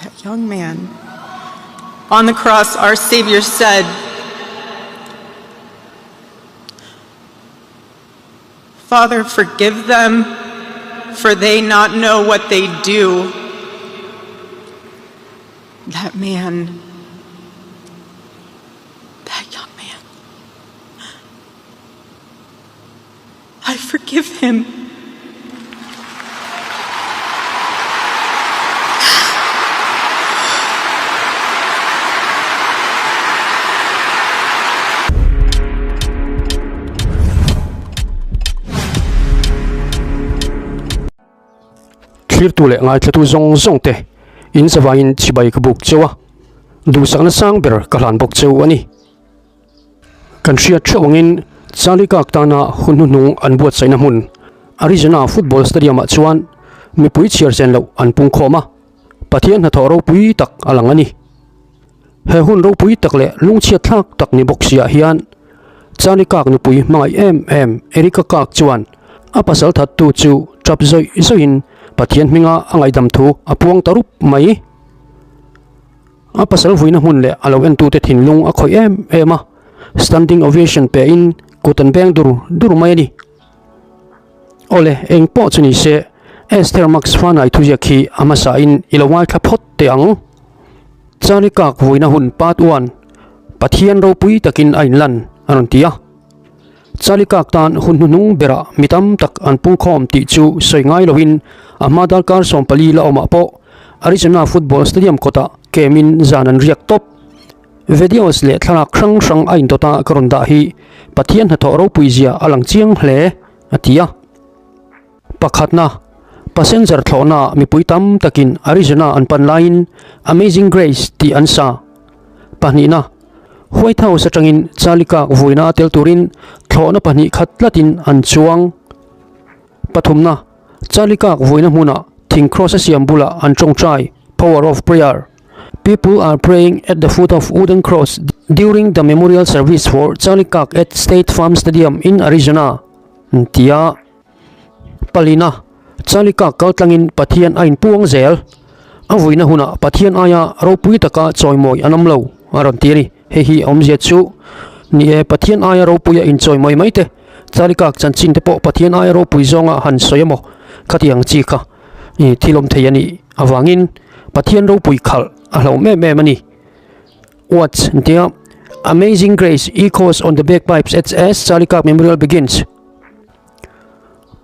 That young man. On the cross, our Savior said, Father, forgive them, for they not know what they do. That man, that young man, I forgive him. Thlirtu leh ngaithlatu zawng zawng te in zavaiin chibai ka buk cheu a, duhsakna sang ber ka hlan bawk cheu a ni. Kan hriat theuh angin Charlie Kirk tana hun hnuhnung an buatsaihna hmun Arizona Football Stadium-ah chuan mipui chhiar chen loh an pung khawm a, Pathian hnathawh ropui tak a lang a ni. He hun ropui tak leh lungchhiat thlak tak ni bawk siah hian Charlie Kirk nupui hmangaih em em Erika Kirk chuan a pasal thattu chu tap zawih zawihin Pathian hminga a ngaihdam thu a puang ta rup mai. A pasal vuina hmun leh a lo entute thinlung a khawih em em a, standing ovation pe in kut an beng dur dur mai a ni. Awle, eng pawh chu ni se, Esther Max Fanai thuziak hi a hmasa in i lo ngaithla phawt teh ang. Charlie Kirk vuina hun part one, Pathian ropui takin a inlan a rawn ti a. Charlie Kirk tan hun hnuhnung berah mi tam tak an pungkhawm tih chu sawi ngai loin a hma darkar 14 la awmah pawh Arizona Football Stadium kawtah kemin zan an riak tawp. Videos leh thlalak hrang hrang a indawt a ka rawn dah hi Pathian hnathawh ropui zia a lang chiang hle, a ti a. Pakhatna, passenger thlawhnaah mipui tam takin Arizona an pan laiin Amazing Grace tih an sa. Pahnihna, White House atangin Charlie Kirk vuina a tel turin thlawhna pahnih khat tlatin an chuang. Pathumna, Charlie Kirk vuina hmunah thing cross a siam bulah an tawngtai, Power of Prayer. People are praying at the foot of wooden cross during the memorial service for Charlie Kirk at State Farm Stadium in Arizona. Tia Palina, Charlie Kirk kal tlangin Pathian a inpuang zel. A vuina hunah Pathian aia ropui taka chawimawi an awm lo, a rawn ti a ni. Hei hi a awmzia chu ni e, Pathian aia ropuia inchawimawi mai te, Charlie Kirk chanchin te pawh Pathian aia ropui zawnga han sawi emaw khatiang chi kha thil awm thei a nih avangin Pathian ropui khalh a hlauhawm em em a ni. Watch tia Amazing Grace echoes on the bagpipes at as Charlie Kirk Memorial begins.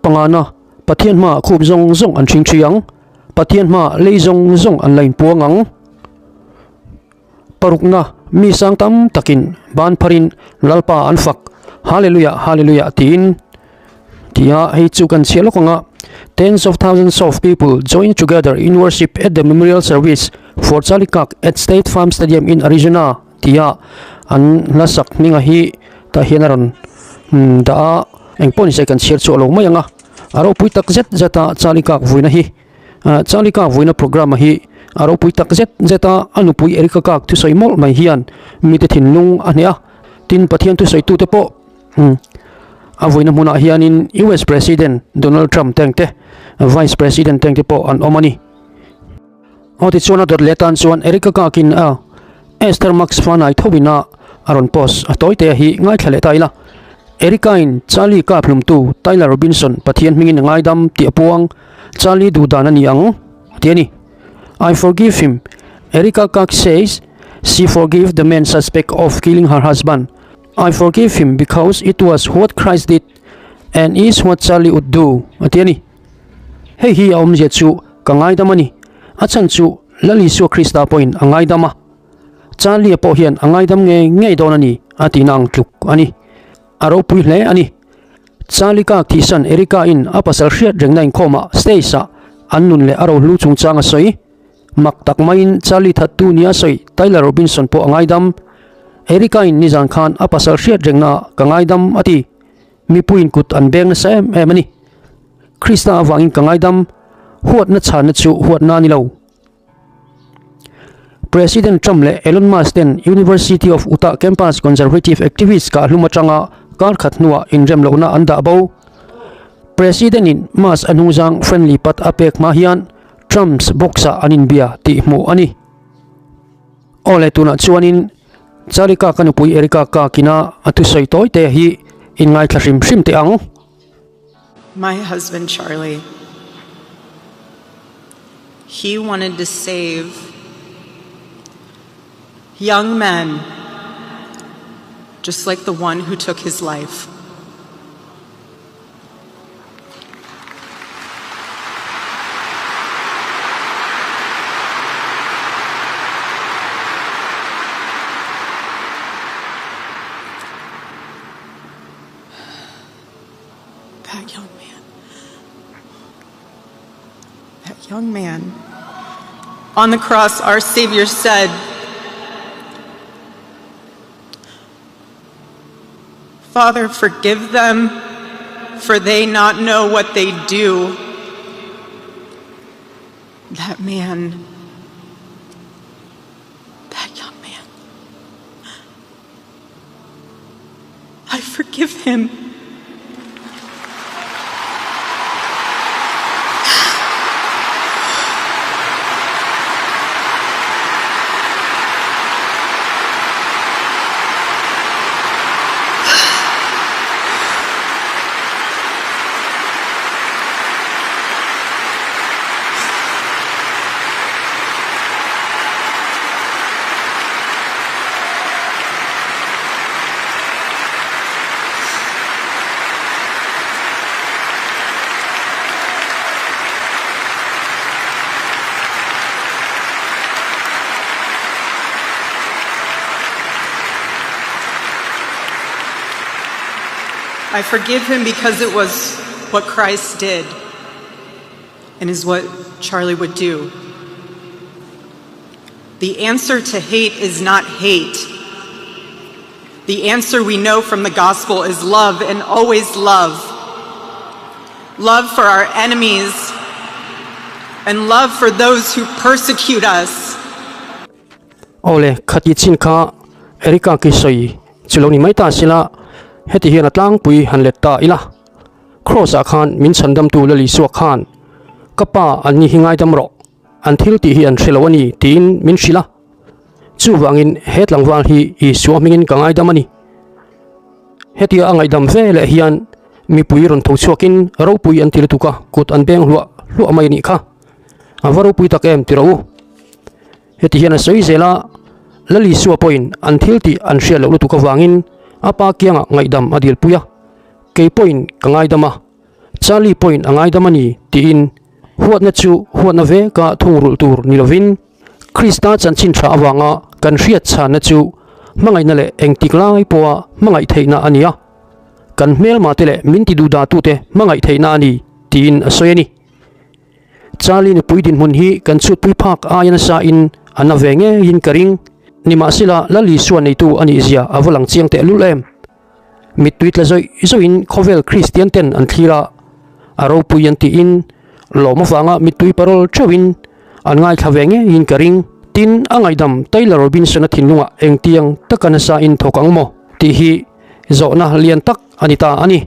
Pangana, Pathian hmaah khup zawng zawng an hring thi ang, Pathian hmaah lei zawng zawng an la inpuang ang. Parukna, mi sang tam takin ban pharin Lalpa an fak, Hallelujah, Hallelujah tiin. Tia hei chu kan chhiah lawk ang a, Tens of thousands of people join together in worship at the memorial service for Charlie Kirk at State Farm Stadium in Arizona tia an hla sak hminga hi tah hian a rawn dah a, engpawh ni se kan chhiar chhuah lo mai ang a, a ropui tak zet zet a Charlie Kirk vuina hi Charlie Kirk vuina programme hi a ropui tak zet zet a, a nupui Erika Kirk thusawi mawlh mai hian mite thinlung a hneh a, tin Pathian thusawitute pawh A vuina hmunah hianin US President Donald Trump teng te, Vice President teng te pawh an awm a ni. Aw tichuan a dawt leh atan chuan Erika Kakin a Esther Max Fanai tho ina a rawn post a tawi te hi ngaithla leh ta ila. Erika in Charlie kap hlumtu Tyler Robinson Pathian hmingin a ngaidam tih a puang, Charlie duh dan a ni ang a ti a ni. I forgive him, Erika Kak says she forgive the man suspect of killing her husband. I forgive him because it was what Christ did and is what Charlie would do, a ti a ni. Hei hi a awmzia chu ka ngaidam a ni. A chhan chu Lal Isua Krista pawhin a ngaidam a. Charlie-a pawh hian a ngaidam ngei ngei dawn a ni, a tihna ang tluk a ni. A ropui hle a ni. Charlie kak thihsan Erika-in a pasal hriat rengna inkhawmah stage-ah an nun leh a rohlu chungchang a sawi. Mak tak maiin Charlie thattu nia sawi Tyler Robinson pawh a ngaidam. Erika-in nizan khan a pasal hriat rengnaah ka ngaidam a ti. Mipuiin kut an beng nasa em em a ni. Krista avangin ka ngaidam, huatna chhanna chu huatna a ni lo. President Trump leh Elon Musk ten University of Utah campus conservative activist kah hlum atanga kar khat hnuah inrem lohna an dah bo. President-in Musk a hnungzang friendly pat a pek hma hian. Trump's box-ah an inbia tih hmuh a ni. Aw le tunah chuanin Charlie Kirk-a nupui Erika Kirk-ina a thusawi tawi te hi inngaithla hrim hrim teh ang. My husband Charlie, he wanted to save young men just like the one who took his life. That young man. That young man. On the cross, our Savior said, Father, forgive them, for they not know what they do. That man, that young man, I forgive him. I forgive him because it was what Christ did and is what Charlie would do. The answer to hate is not hate. The answer we know from the gospel is love and always love. Love for our enemies and love for those who persecute us. Awle, khati chin kha Erika ki sawi chu lo ni mai ta sila, heti hian a tlangpui han let ta ila. Kraws ah khan min chhandamtu Lali Suak khan, Ka pa, an ni hi ngaidam rawh. An thil tih hi an hre lo a ni tiin min hrilh a. Chuvangin he tlangval hi Isua hmingin ka ngaidam a ni. Hetia a ngaihdam ve leh hian mipui rawn tho chhuakin ropui an ti lutuk a, kut an beng hluah hluah mai a nih kha. A va ropui tak em ti rawh u. Heti hian a sawi zel a, Lal Isua pawhin an thil tih an hriat loh lutuk avangin a pa kiangah ngaihdam a dilpui a, kei pawhin ka ngaidam a. Charlie pawhin a ngaidam a ni tiin huatna chu huatna veka thungrulh tur ni lovin Krista chanchin tha avanga kan hriat chhanna chu hmangaihna leh engtik lai pawha hmangaih theihna a ni a, kan hmelmate leh min ti duhdatute hmangaih theihna a ni tiin a sawi a ni. Charlie nupui dinhmun hi kan chhutpui phak aia nasa in a na ve ngeiin ka ring. Nimahsela Lal Isua neitu a nih zia a va lang chiang tehlul em. Mittui tla zawih zawhin khawvel Kristian ten an thlir a, a ropui an tiin lawm avanga mittui parol theuhin an ngaithla ve ngeiin ka ring. Tin, a ngaihdam Taylor Robinson-a thinlungah engtiang taka nasa in thawk ang maw tih hi zawhna lian tak a ni ta a ni.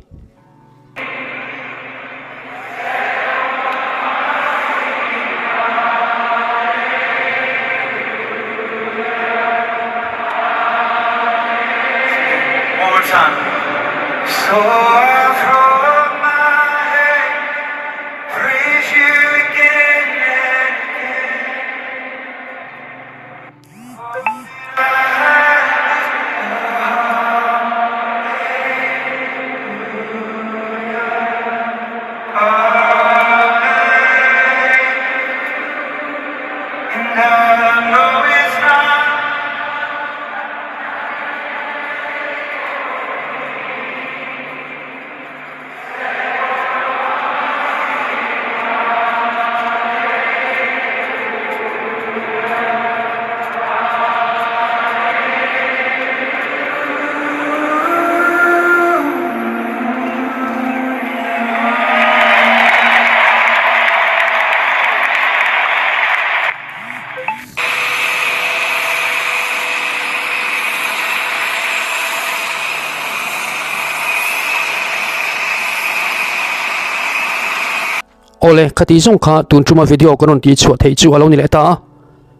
Awle, khati zawng kha tun tuma video ka rawn tih chhuah theih chu a lo ni leh ta a.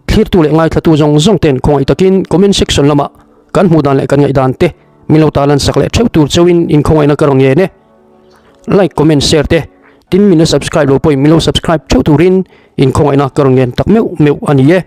Thlirtu leh ngaithlatu zawng zawng ten khawngaih takin comment section lamah kan hmuh dan leh kan ngaih dan te min lo tarlan sak leh theuh tur chauhin inkhawngaihna ka rawn ngen e. Like, comment, share te tin min la subscribe lo pawhin min lo subscribe theuh turin inkhawngaihna ka rawn ngen tak meuh meuh a ni e.